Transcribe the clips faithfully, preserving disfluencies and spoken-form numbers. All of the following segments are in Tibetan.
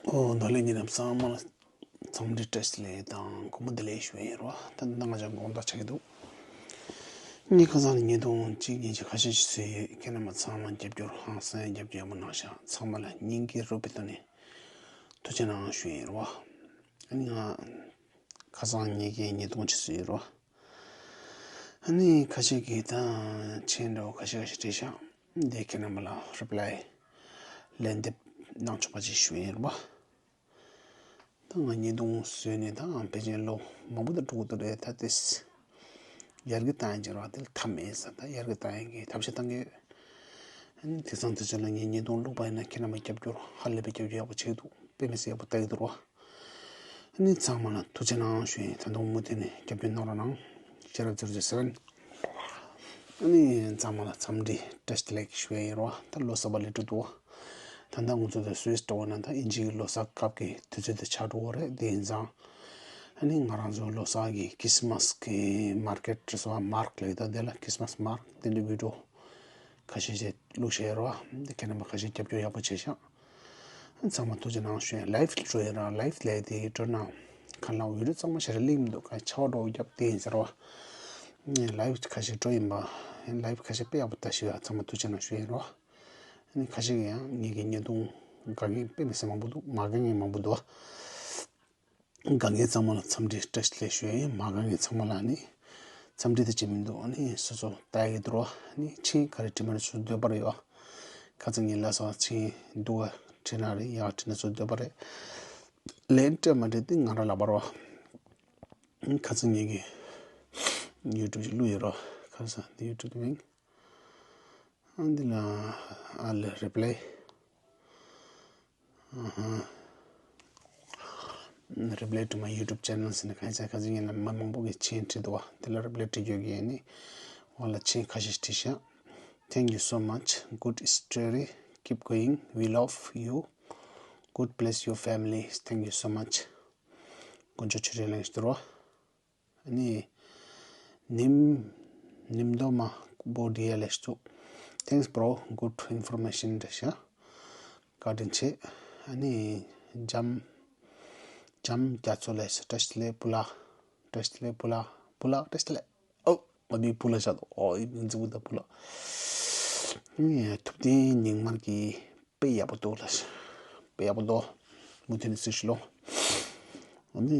ཨོ། ད་ལན་ཉིན་རྣམས་ཚང་མ་ལ་འཚམས་འདྲི་བཀྲ་ཤིས་བདེ་ལེགས་དང་སྐུ་གཟུགས་བདེ་ལེགས་ཞུ་ཡིན་རོ། ད་ནང་ཅང་དགོངས་དག་ཆགས་ཀྱི་འདུག་ངས་ཁ་སང་ཉིས་སྟོང་གཅིག་ཉིས་ཀྱི་ཁ་ཤས་ཤིག་བཟོས་ཡོད། ཁྱེད་རྣམ་པ་ཚང་མ་རྒྱབ་སྐྱོར་ཧང་སང་རྒྱབ་སྐྱོར་ཡག་པོ་གནང་ཤག་ཚང་མ་ལ་སྙིང་གི་རུས་པའི་ཐོག་ནས་ཐུགས་རྗེ་གནང་ཞུ་ཡིན་རོ། ཨ་ནི་ང་ཁ་སང་ཉིས་ཀྱི་ཉིས་སྟོང་གཅིག་བཟོས་ཡིན་རོ། ཨ་ནི་ཁ་ཤས་ཀྱིས་ད་མཆན་འདྲ་བོ་ཁ་ཤས་ཁ་ཤས་བྲིས་ཤག་འདི་ཁྱེད་རྣམ་པ་ལ་རི་པི་ལའི་ལན་འདེབས་གནང་ཆོག་པ་ཅིག་ཞུ་ཡིན་རོ། ད་ང་ཉིས་སྟོང་བཟོས་ནས་ད་ཕལ་ཆེར་ལོ་མང་པོ་ད་འགྲོ་གི་འདུག་རེད། ད་དེ་ཡར་རྒྱས་བཏང་ཡག་ཅིག་རོ། དེ་ལ་མཐའ་མེད་ས། ད་ཡར་རྒྱས་བཏང་ཡག་གི་ཐབས་ཤེས་བཏང་གི་ཡོད། ཨ་ནི་དེང་སང་དུས་ཚོད་ལ་ངས་ཉིས་སྟོང་བླུགས་པ་ཡིན་ན་ཁྱེད་རྣམ་པ་རྒྱབ་སྐྱོར་ཧ་ལས་པའི་རྒྱབ་སྐྱོར་ཡག་པོ་བྱེད་ཀྱི་འདུག་དཔེ་མི་སྲིད་ཡག་པོ་ལྟ་གི་འདུག་རོ། ཨ་ནི་ཚང་མ་ལ་ཐུགས་རྗེ་གནང་ཞུ་ཡིན། ད་དུང་མུ་མཐུད་ནས་རྒྱབ་སྐྱོར་གནང་རོགས་གནང་། ཤེར་ཨབ་ཛི་རོ་ཛི་སེ་བེན། ཨ་ནི་ཚང་མ་ལ་འཚམས་འདྲི་བཀྲ་ཤིས་བདེ་ལེགས་ཞུ་ཡ་ཡིན་རོ། ད་ལོ་གསར་པ་སླེབས་འགྲོ་འདུག་ད་ལྟ་ང་ཚོ་ད་སུད་སི་འདྲ་བོ་ན་ད་དབྱིན་ཇིའི་ལོ་གསར་སྐབས་ཀྱི་དུས་ཚོད་དེ་ཆགས་འགྲོ་གི་རེད། དེ་ཡིན་ཙང་ཨ་ནི་ང་རང་ཚོ་ལོ་གསར་གྱི་ཁྲིས་མས་ཀྱི་མར་ཀེཊ་རེད་སོ། མར་ཀེཊ་ལབ་ཀྱི་ད་དེ་ལ་ཁྲིས་མས་མར་ཀེཊ་དེ་འདྲའི་བི་ཌི་ཡོ་ཁ་ཤས་ཤིག་བླུགས་བཞག་ཡོད་རེད་བ། འདི་ཁྱེད་རྣམ་པ་ཁ་ཤས་རྒྱབ་སྐྱོར་ཡག་པོ་བྱས་ཤག་ཚང་མ་ཐུགས་རྗེ་གནང་ཞུ་ཡ། ལའེབ་འགྲོ་ཡོད་ར། ལའེབ་ལས་དེ་འགྲོ་ན་ག་ལ་བི་ཌི་ཡོ་གཙང་མ་ཞེ་དྲག་སླེབས་མི་འདུག་ག་ཆར་པ་འདྲ་བོ་བརྒྱབ་དེ་ཡིན་ཟེར་བ། ལའེབ་ཁ་ཤས་འགྲོ་ཡིན་པ། ལའེབ་ཁ་ཤས་དཔེ་ཡག་པོ་ལྟ་ཞུ་ཡ། ཚང་མ་ཐུགས་རྗེ་གནང་ཞུ་ཡ་ཡིན་རོ། ཁ་ཤས་ཀྱིས་ཡང་ངེད་ཀྱི་བརྙན་ཐུང་དགའ་མཁན་དཔེ་མི་སྲིད་མང་པོ་འདུག་མ་དགའ་མཁན་མང་པོ་འདུག་དགའ་མཁན་ཚང་མ་ལ་འཚམས་འདྲི་བཀྲ་ཤིས་བདེ་ལེགས་ཞུ་ཡ་ཡིན། མ་དགའ་མཁན་ཚང་མ་ལ་ནི་འཚམས་འདྲི་དེ་བྱེད་མི་འདུག་ཨ་ནི་སོ་སོ་ལྟ་ཡ་གི་འདུག་ཨ་ནི་མཆན་ག་རེ་བྲིས་མ་རེད། སོ་སོ་འདོད་པ་རེད་ཡོད། ཁ་སང་ངས་ལབ་སོང་། མཆན་སྡུག་ག་བྲིས་ན་རེད། ཡག་བྲིས་ན་སོ་སོ་འདོད་པ་རེད། ལན་སྤྲད་མ་སྤྲད་དེ་ང་རང་ལབ་པ་རེད་བ། ཁ་སང་ངེད་ཀྱི་ཡུ་ཊུབ་ཅིག་བླུགས་ཡོད་རོ། ཁ་སང་འདི་ཡུ་ཊུབ་ཀྱི་མིང་། ཨ་འདི་ལ་ཨ་ལེ་རི་པི་ལའི། ཨ་ཧ། Reply to my YouTube channel ཟེར་ནས་གང་ཡིན་ཟེར་ན། ཁ་སང་ངེད་ལ་མི་མང་པོ་གིས་མཆན་བྲིས་འདུག་བ། འདི་ལ་རི་པི་ལའི་འབྲི་རྒྱུ་གི་ཡིན་ནི། འོག་ལ་མཆན་ཁ་ཤས་ཤིག་བྲིས་ཤག Thank you so much. Good story. Keep going. We love you. God bless your family. Thank you so much. དཀོན་མཆོག་མཆོད་སྤྲིན་གླིང་ཞིག་འདུག་རོ། ཨ་ནི། ནིམ། ནིམ་དོ་མ་བོ་ཌི་ཡ་ལས་ཞིག་འདུག Thanks, bro. Good information. འདྲ་ཤག་བཀའ་དྲིན་ཆེ། ཨ་ནི། འཇམ། འཇམ་རྒྱ་མཚོ་ལས་ཞིག་བཀྲ་ཤིས་བདེ་ལེགས་བུ་ལགས། བཀྲ་ཤིས་བདེ་ལེགས་བུ་ལགས། བུ་ལགས་བཀྲ་ཤིས་བདེ་ལེགས། ཨོ། ང་མི་བུ་ལ་བཞག་འདུག་ཨོ། ཨི་མིང་ཚིག་པོ་ད་བུ་ལ། ཨ་ནི་ཐུབ་བསྟན་ཉིན་མར་གྱི་དཔེ་ཡག་པོ་འདུག་ལ། དཔེ་ཡག་པོ་འདུག་མུ་མཐུད་ནས་གཟིགས་ཤིག་ལོ། ཨ་ནི་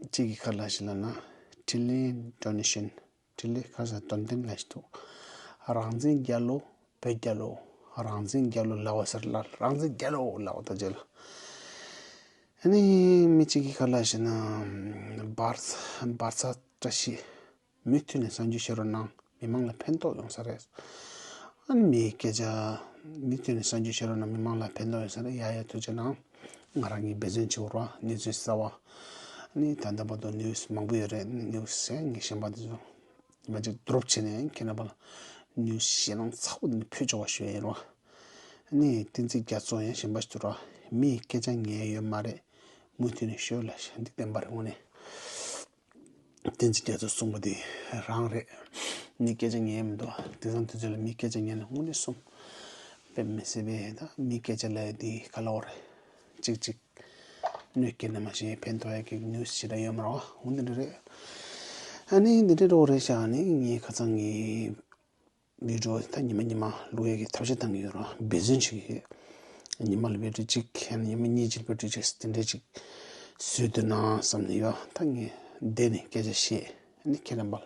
གཅིག་གིས་ག་རེ་ལབ་ཤག་ལབ་ན། འཕྲིན་ལས་donation། འཕྲིན་ལས་ག་རེ་ཟེར། དོན་ལྡན་ལབ་ཤག་འདུག་རང་བཙན་རྒྱལ་ལོ། བོད་རྒྱལ་ལོ། རང་བཙན་རྒྱལ་ལོ་ལབ་པ་ཟེར་ལ། རང་བཙན་རྒྱལ་ལོ་ལབ་པ་ད་རྗེས་ལ། ཨ་ནི་མི་གཅིག་གིས་ག་རེ་ལབ་ཤག་ན། འབར་འབར་ཚ་བཀྲ་ཤིས། མུ་མཐུད་ནས་གསར་འགྱུར་བཤད་རོགས་གནང་། མི་མང་ལ་ཕན་ཐོགས་ཡོང་ས་རེད། ཨ་ནི་མིའི་སྐད་ཆ། མུ་མཐུད་ནས་གསར་འགྱུར་བཤད་རོགས་གནང་། མི་མང་ལ་ཕན་ཐོགས་ཡོང་ས་རེད། ཡ་ཡ་ཐུགས་རྗེ་གནང་། ང་རང་གིས་འབད་བརྩོན་བྱེད་འོ་ར། གནས་ཚུལ་གསར་བ། ཨ་ནི་ད་ལྟ་བར་དུ་ནིའུ་སི་མང་པོ་ཡོད་རེད། ནིའུ་སི་ཟེར་ངས་གཞན་པ་དེ་ཚོ་མ་གཅིག་ཌོ་རོབ་བྱས་ནས་ཁྱེད་རྣམ་པ་ལ་ནིའུ་སི་ཞེད་སྣང་ཚ་པོ་འདི་ཕུལ་ཆོག་པ་ཞུ་ཡ་ཡིན་རོ། ཨ་ནི་བསྟན་འཛིན་རྒྱ་མཚོ་ཡང་གཞན་པ་ཞིག་འདུག་ར། མིའི་སྐད་ཆ་ཉན་ཡ་ཡོད་མ་རེད། མུ་མཐུད་ནས་ཤོད་ལབ་ཤག་འདི་བདེན་པ་རེད་དངོས་གནས། བསྟན་འཛིན་རྒྱ་མཚོས་གསུངས་པ་དེ་རང་རེད། མིའི་སྐད་ཆ་ཉན་མི་འདུག་དེང་སང་དུས་ཚོད་ལ་མིའི་སྐད་ཆ་ཉན་ན་དངོས་གནས་སོང་། དཔེ་མི་སྲིད་པས། ད་མིའི་སྐད་ཆ་ལབ་ཡ་དེ་ག་ལབ་དགོས་རེད། གཅིག་གཅིག་གནོད་སྐྱེལ་ན་མ་ཤེས། ཕན་ཐོགས་ཡ་གི་ནིའུ་སི་ཞེ་དྲག་ཡོད་མ་རེད་བ། འོ་འདི་འདྲ་རེད། ཨ་ནི་འདི་འདྲ་འགྲོ་གི་རེད་ཤག་ཨ་ནི་ངས་ཁ་སང་གི་བི་ཌི་ཡོ་ད་ཉི་མ་ཉི་མ་བླུག་ཡ་གི་ཐབས་ཤེས་བཏང་གི་ཡོད་ར། འབད་བརྩོན་བྱེད་ཀྱི་ཡོད། ཉི་མ་ལ་བི་ཌི་ཡོ་གཅིག་ཡང་ན་ཉི་མ་གཉིས་གཅིག་བི་ཌི་ཡོ་གཅིག་དེ་འདྲས་ཅིག་བཟོས་འདུག་ན་བསམ་ནས་ཡོད། ད་ངས་བསྡད་ནས་སྐད་ཆ་བཤད། ཨ་ནི་ཁྱེད་རྣམ་པ་ལ།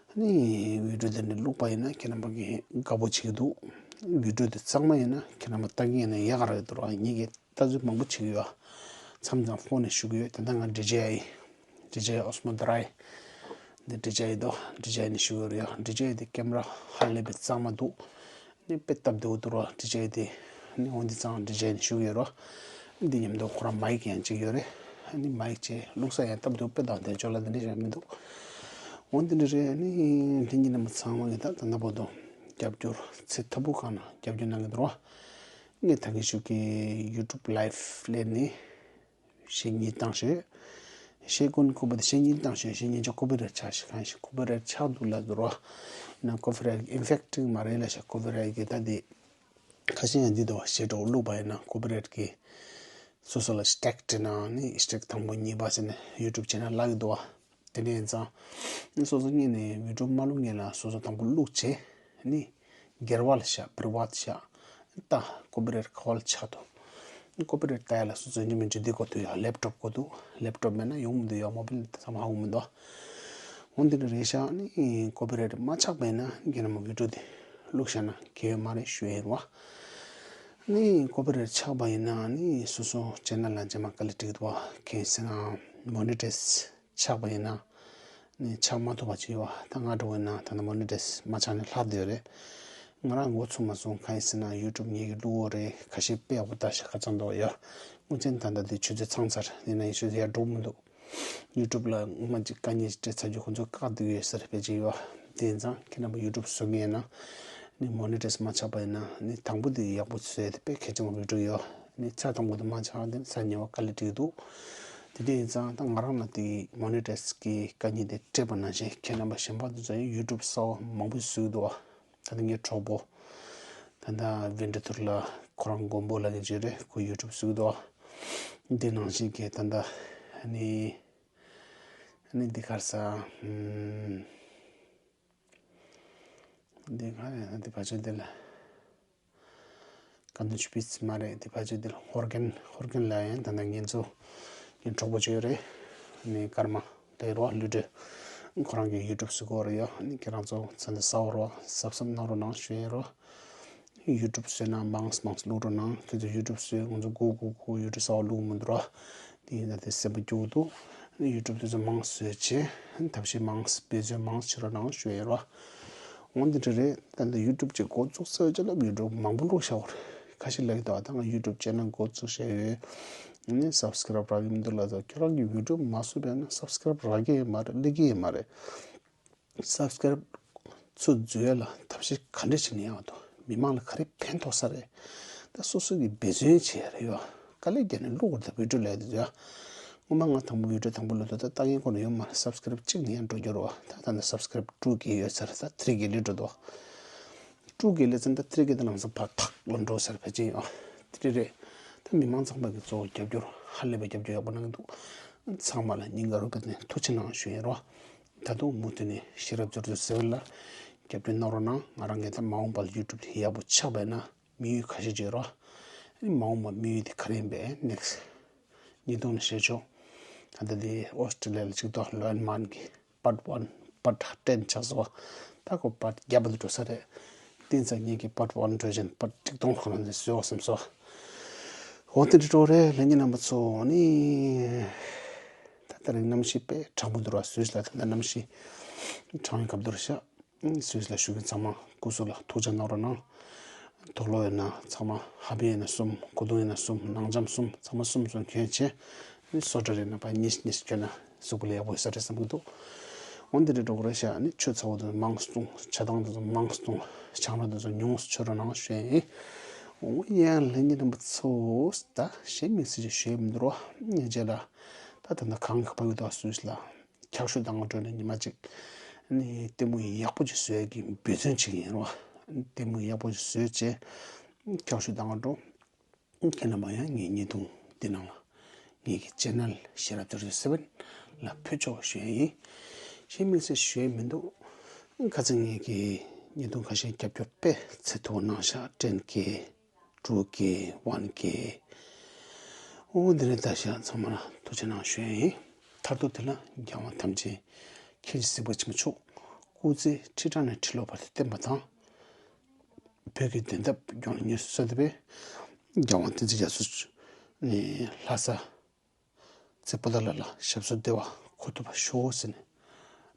ཨ་ནི་བི་ཌི་ཡོ་དེ་འདྲ་བླུགས་པ་ཡིན་ན་ཁྱེད་རྣམ་པ་གིས་དགའ་པོ་བྱེད་ཀྱི་འདུག་བི་ཌི་ཡོ་དེ་གཙང་མ་ཡིན་ན་ཁྱེད་རྣམ་པ་ལྟ་གི་ཡིན་ན་ཡག་ག་རེད་འདུག་ར། ངེད་ཀྱིས་ལྟ་ཚུལ་མང་པོ་བྱེད་ཀྱི་ཡོད། མཚམས་མཚམས་ཕོན་ནས་ཞུ་གི་ཡོད། ད་ལྟ་ང་ཌི་ཇེ་ཨའི། ཌི་ཇེ་ཨའི་ཨོ་སི་མོ་ཌི་རའི། འདི་ཌི་ཇེ་ཨའི་དོ། ཌི་ཇེ་ཨའི་ནས་ཞུ་གི་ཡོད་རེད་ཡ། ཌི་ཇེ་ཨའི་དེ་ཀེམ་ར་ཧ་ལས་པའི་གཙང་མ་འདུག་ནི་དཔེ་སྟབས་བདེ་པོ་འདུག་ར། ཌི་ཇེ་ཨའི་དེ་ནི་འོ་འདི་གཙང་ཌི་ཇེ་ཨའི་ནས་ཞུ་གི་ཡོད་ར། འདི་མཉམ་དུ་ཁོ་རང་མའིག་ཡང་གཅིག་ཡོད་རེད། ནི་མའིག་བྱས་བླུགས་ས་ཡང་སྟབས་བདེ་པོ་དཔེ་དང་དེ་ཅོ་ལ་འདི་འདྲ་ཞིག་མི་འདུག་འོ་འདི་འདྲ་རེད། ནི་ལྷན་རྒྱས་རྣམ་པ་ཚང་མ་གིས་ད་ད་ལྟ་བར་དུ་རྒྱབ་སྐྱོར་ཚད་མཐོ་པོ་སྒང་ནས་རྒྱབ་སྐྱོར་གནང་གི་འདུག་ར། ངས་ད་གིན་ཞུ་གི་ཡུ་ཊུབ་ལའིབ་སླེབས་ནས་གཞས་གཉིས་བཏང་ཤག་གཞས་ཀུན་ཁོ་པ་དེ་གཞས་གཉིས་བཏང་ཤག་གཞས་གཉིས་ཆ་ཀོ་པི་རའེ་ཊི་ཆགས་ཤག་གང་ཞིག་ཀོ་པི་རའེ་ཊི་ཆགས་འདུག་ལབ་འདུག་ར། ཡིན་ན་ཀོ་པི་རའེ་ཊི་ཨིན་ཕེག་ཊི་མ་རེད་ལབ་ཤག་ཀོ་པི་རའེ་ཊི་གི་ད་དེ་ཁ་ཤས་ཡང་འདི་འདུག་བ། གཞས་འདྲ་བོ་བླུགས་པ་ཡིན་ན་ཀོ་པི་རའེ་ཊི་གི་ སོ་སོ་ལ་ཧེཤ་ཊེག་བྲིས་ནའང་ནི་ཧེཤ་ཊེག་དང་པོ་གཉིས་པ་ཟེར་ནས་ཡུ་ཊུབ་ཆེ་ནལ་བརླག་གི་འདུག་བ། དེ་འདྲ་ཡིན་ཙང་ནི་སོ་སོ་གཉིས་ནས་བི་ཌིའོ་མ་བླུགས་སྔོན་ལ་སོ་སོ་དང་པོ་བླུགས་བྱས་ནི་སྒེར་བ་ལ་བཞག་པི་རི་ཝེཊ་བཞག་ད་ཀོ་པི་རའེཊ་ག་པར་ཆགས་འདུག་ཀོ་པི་རའེཊ་ལྟ་ཡ་ལ་སོ་སོ་ཡིན་གཅིག་མིན་གཅིག་འདི་དགོས་འདུག་ཡ། ལེབ་ཊོབ་དགོས་འདུག་ལེབ་ཊོབ་མེད་ན་ཡོང་མི་འདུག་ཡ། མོ་བེལ་ཚང་མ་ཧ་གོ་མི་འདུག་འོ་འདི་འདྲ་རེད་ཤག་ནི་ཀོ་པི་རའེཊ་མ་ཆགས་པ་ཡིན་ན་ཁྱེད་རྣམ་པ་བི་ཌིའོ་འདི་བླུགས་བཞག་ན་གལ་ཡོད་མ་རེད་ཞུ་ཡ་ཡིན་རོ། ནི་ཀོ་པི་རའེཊ་ཆགས་པ་ཡིན་ན་ནི་སོ་སོ་ཆེ་ནལ་ལ་རྗེས་མ་དཀའ་ལས་འཕྲད་ཀྱི་འདུག་བ། གང་ཡིན་ཟེར་ན་མོ་ནི་ཊའི་ཛི་ཆགས་པ་ཡིན་ན་ནི་ཆགས་མ་ཐུབ་པ་ཅིག་ཡོད་བ། ད་ང་འདྲ་བོ་ཡིན་ན་ད་ལྟ་མོ་ནི་ཊའི་ཛི་མ་ཆགས་ནས་ལྷག་བསྡད་ཡོད་རེད། ང་རང་འགོ་ཚུགས་མ་སོང་། གང་ཡིན་ཟེར་ན་ཡུ་ཊུབ་ངེད་ཀྱི་བླུགས་ཡོད་རེད། ཁ་ཤས་དཔེ་ཡག་པོ་ལྟ་ཤག་ཁ་ཚང་འདུག་ཡ། སྔོན་ཆད་ད་ལྟ་འདི་ཆུ་ཚོད་ཚང་ཚར། ཡིན་ན་ཡིན་ཆུ་ཚོད་ཡར་འགྲོ་མི་འདུག་ཡུ་ཊུབ་ལ་སྔོན་མ་གཅིག་དཀའ་ངལ་ཞིག་འཕྲད་ཚར་རྒྱུ་ཁོང་ཚོས་བཀག་བསྡད་ཡོད་ཟེར་བས་ཅིག་ཡོད། དེ་ཡིན་ཙང་ཁྱེད་རྣམ་པ་ཡུ་ཊུབ་བཟོ་མཁན་ཡིན་ན་ནི་མོ་ནི་ཊའི་ཛི་མ་ཆགས་པ་ཡིན་ན་ནི་དང་པོ་དེ་ཡག་པོ་བཟོས་ཏེ་དཔེ་གལ་ཆེན་པོ་བི་ཌིའོ་ཡོད། ནི་ཆ་དང་པོ་དེ་མ་ཆགས་དེ་ས་ཉེ་བ་དཀའ་ལས་འཕྲད་ཀྱི་འདུག་དེ་འདྲ་ཡིན་ཙང་ད་ང་རང་ལ་དེ་མོ་ནི་ཊའི་ཛི་གི་དཀའ་ངལ་དེ་འཕྲད་པ་ནང་བཞིན་ཁྱེད་རྣམ་པ་གཞན་པ་དེ་ཚོ་ཡང་ཡུ་ཊུབ་གསར་པ་མང་པོ་བཟོས་ཀྱི་འདུག་བ། ད་ལྟ་ངའི་གྲོགས་པོ་ད་ལྟ་ཝིན་ཊི་ཐུར་ལ་ཁོ་རང་མགོན་པོ་ལ་གི་བརྗོད་རེད། ཁོ་ཡུ་ཊུབ་བཟོས་འདུག་དེ་ནང་བཞིན་གྱི་ད་ལྟ་ནི་ནི་འདི་གར་ས་འདི་ག་རེད། འདི་ཕ་ཆོས་འདི་ལ་ཀ་ནུ་ཆུ་པི་ཙི་མ་རེད། འདི་ཕ་ཆོས་འདི་ལ་ཧོར་གན་ཧོར་གན་ལ་ཡང་ད་ལྟ་ངེད་ཚོ་ངའི་གྲོགས་པོ་ཅིག་ཡོད་རེད། ནི་ཀརྨ་དེ་རོ་ལུས་འབྲེལ་ཁོ་རང་གི་ཡུ་ཊུབ་བཟོ་གི་ཡོད་རེད་ཡ། ནི་ཁྱེད་རང་ཚོ་ཚ་འདི་གསར་པ་རོ་སབ་སབ་གནང་རོགས་གནང་ཞུ་ཡིན་རོ། ཡུ་ཊུབ་བཟོས་ན་མང་ཙམ་མང་ཙམ་བླུགས་རོགས་གནང་། ཁྱོད་ཚོ་ཡུ་ཊུབ་བཟོས་ང་ཚོ་སྒུག་སྒུག་སྒུག་ཡུ་ཊུབ་གསར་པ་བླུགས་མི་འདུག་ར། དེ་ཡིན་ན་དེ་སེམས་པ་སྐྱོ་འདུག་ཡུ་ཊུབ་དེ་ཚོ་མང་བཟོས་བྱས་ཐབས་ཤེས་མང་འབད་བརྩོན་མང་བྱེད་རོགས་གནང་ཞུ་ཡིན་ར། འོ་འདི་འདྲ་རེད། ད་ལྟ་ཡུ་ཊུབ་ཅིག་འགོ་བཙུགས་ཟེར་བྱས་ལབ་ཡུ་ཊུབ་མང་པོ་བླུགས་བཞག་པ་རེད། ཁ་ཤས་ལབ་ཀྱི་འདུག་ད་ང་ཡུ་ཊུབ་ཅེ་ནལ་འགོ་བཙུགས་བཞག་ཡོད། ནི་སབ་སི་ཀ་རབ་རག་གི་མི་འདུག་ལབ་ཙང་ཁྱོད་རང་གི་ཡུ་ཊུབ་མ་བཟོས་པས་ན་སབ་སི་ཀ་རབ་རག་གི་ཡོད་མ་རེད། སླེབས་ཀྱི་ཡོད་མ་རེད། སབ་སི་ཀ་རབ་ཚུར་འཛུལ་ཡ་ལ་ཐབས་ཤེས་ག་འདྲ་བྱེད་ནས་ཡག་འདུག་མི་མང་ལ་ག་རེ་ཕན་ཐོགས་ས་རེད། ད་སོ་སོ་གིས་འབད་བརྩོན་བྱེད་ཡ་རེད་ཡ། དཀའ་ལས་བརྒྱབ་ནས་བླུགས་དགོས་རེད། ད་བི་ཌིའོ་ལབ་ཡ་དེ་ཚོ་ཡ། སྔོན་མ་ང་དང་པོ་བི་ཌིའོ་དང་པོ་བླུགས་དུས་ད་ལྟ་ངའི་སྒོ་ནས་ཡོད་མ་རེད། སབ་སི་ཀ་རབ་གཅིག་ནས་ཡང་འགྲོ་རྒྱུ་རེད་བ། ད་ད་ལྟ་སབ་སི་ཀ་རབ་དྲུག་བརྒལ་ཡོད་ས་རེད། ད་ཐིག་རིས་བརྒལ་ལེ་འགྲོ་འདུག་བ། དྲུག་བརྒལ་ལེ་ཙམ་ད་ཐིག་རིས་བརྒལ་དུས་ལམ་སང་ཕར་ཐག་ལ་འགྲོ་ས་རེད། ཕལ་ཆེར་ཡང་དེ་རེད། ད་མི་མང་ཚང་མ་གིས་གཙོ་བོ་རྒྱབ་སྐྱོར་ཧ་ལས་པའི་རྒྱབ་སྐྱོར་ཡག་པོ་གནང་གི་འདུག་ཚང་མ་ལ་སྙིང་དཀར་རུ་བཀའ་དྲིན་ཐུགས་རྗེ་གནང་ཞུ་ཡིན་རོ། ད་དུང་མུ་མཐུད་ནས་ཤེས་རབ་སྦྱོར་དུ་ཟེར་བ་ལ་རྒྱབ་སྐྱོར་གནང་རོགས་གནང་། ང་རང་གིས་ད་མ་འོངས་པ་ལ་ཡུ་ཊུབ་དེ་ཡག་པོ་ཆགས་པས་ན་དམིགས་ཡུལ་ཁ་ཤས་ཅིག་ཡོད་རོ། ཨ་ནི་མ་འོངས་པ་དམིགས་ཡུལ་དེ་ག་རེ་ཡིན་པས་ནེག་སི་ཊི་ཉིས་སྟོང་ནས་བཤད་ཆོག་ད་ལྟ་དེ་ཨོ་སི་ཀྲི་ལི་ཡ་ལ་གཅིག་ཐོག་ལོན་མན་གྱི་པར་ཊི་ཝན་པར་ཊི་ཊེན་ཆགས་སོང་། ད་ཁོ་པར་ཊི་བརྒྱ་པ་དུ་འགྲོ་ས་རེད། དེ་ཙང་ངེད་ཀྱི་པར་ཊི་ཝན་འགྲོ་བཞིན་པར་ཊི་ཆིག་སྟོང་ཁོ་རང་ནས་བཟོས་བ་སེམས་སོ། འོ་དེ་འདྲ་འགྲོ་རེད། ལྷན་རྒྱས་རྣམ་པ་ཚོ་ནི་ད་ལྟ་རིང་གནམ་གཤིས་དཔེ་གྲང་པོ་འདུག་ར། སུད་སི་ལ་ད་ལྟ་གནམ་གཤིས་གྲང་བའི་སྐབས་འདུག་ར་ཤག་སུད་སི་ལ་བཞུགས་མཁན་ཚང་མ་སྐུ་གཟུགས་ལ་ཐུགས་ཅག་གནང་རོགས་གནང་། དུག་ལོག་ཡོད་ན་ཚང་མ་ཧ་པི་ཡོད་ན་གསུམ། གོས་ཐུང་ཡོད་ན་གསུམ། ནང་འཇམ་གསུམ། ཚང་མ་གསུམ་གསུམ་གྱོན་བྱས། ཨ་ནི་སོ་ཊར་ཡོད་ན་ཕར་གཉིས་གཉིས་གྱོན་ན་གཟུགས་པོ་ལ་ཡག་པོ་ཡོད་ས་རེད་བསམ་གྱི་འདུག་འོ་འདི་འདྲ་འགྲོ་གི་རེད་ཤག་ཨ་ནི་ཆུ་ཚ་པོ་དེ་ཚོ་མང་ཙམ་འཐུང་། ཇ་དང་དེ་ཚོ་མང་ཙམ་འཐུང་། ཆང་རག་དེ་ཚོ་ཉུང་ཙམ་མཆོད་རོགས་གནང་ཞུ་ཡིན། འོ་ཡ་ལྷན་རྒྱས་རྣམ་པ་ཚོ། ད་གཞན་དམིགས་བསལ་ཅིག་ཞུ་ཡ་མི་འདུག་རོ། ངས་རྗེས་ལ་ད་ད་ལྟ་གངས་ཁ་བ་ཡོད་དོ་སུད་སི་ལ། འཁྱག་ཤུད་ལྡང་ག་འགྲོ་ནས་ཉི་མ་གཅིག་ནི་ལྟད་མོ་ཡག་པོ་ཅིག་བཟོ་ཡག་གི་འབད་བརྩོན་བྱེད་ཀྱི་ཡིན་རོ། ལྟད་མོ་ཡག་པོ་ཅིག་བཟོས་བྱས་འཁྱག་ཤུད་ལྡང་ག་འགྲོ། ཁྱེད་རྣམ་པ་ཡང་ངའི་བརྙན་ཐུང་འདི་ནང་ལ་ངེད་ཀྱི་ཆེ་ནལ་ཤེས་རབ་ཟེར་བ་ལ་ཕེབས་ཆོག་ཞུ་ཡ་ཡིན། གཞན་དམིགས་བསལ་ཞུ་ཡ་མི་འདུག་ཁ་སང་ངེད་ཀྱི་བརྙན་ཐུང་ཁ་ཤས་རྒྱབ་སྐྱོར་དཔེ་ཚད་མཐོ་པོ་གནང་ཤག་ཊེན་ཀེ། ཊུ་ཀེ། ཝན་ཀེ། འོ་འདི་ནས་ད་ཞག་ཚང་མ་ལ་ཐུགས་རྗེ་གནང་ཞུ་ཡ་ཡིན། མཐར་ཐུག་དེ་ལ་རྒྱལ་དབང་ཐམས་ཅད་མཁྱེན་ཅིང་གཟིགས་པ་ཆེན་པོ་མཆོག་སྐུ་ཚེ་ཁྲི་ཕྲག་ནས་ཁྲི་ལོ་བར་དུ་བརྟན་པ་དང་། བོད་ཀྱི་བདེན་མཐའ་རྒྱང་ལ་མྱུར་དུ་སོན་ཏེ་བས་རྒྱལ་དབང་བསྟན་འཛིན་རྒྱ་མཚོ་ནས་ལྷ་ས་ཚེ་པོ་ཏ་ལ་ལ་ཞབས་སོར་བདེ་བ་འཁོད་ཐུབ་པ་ཤོག་ཟེར་ནས་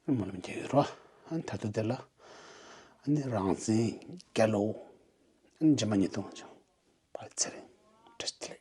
སྨོན་ལམ་རྒྱག་ཡོད་རོ། ཨ་ནི་ད་དུང་དེ་ལ་ཨ་ནི་རང་བཙན་རྒྱལ་ལོ། ཨ་ནི་རྗེས་མ་ཉིས་སྟོང་བར་ཚེ་རིང་བཀྲ་ཤིས་བདེ་ལེགས།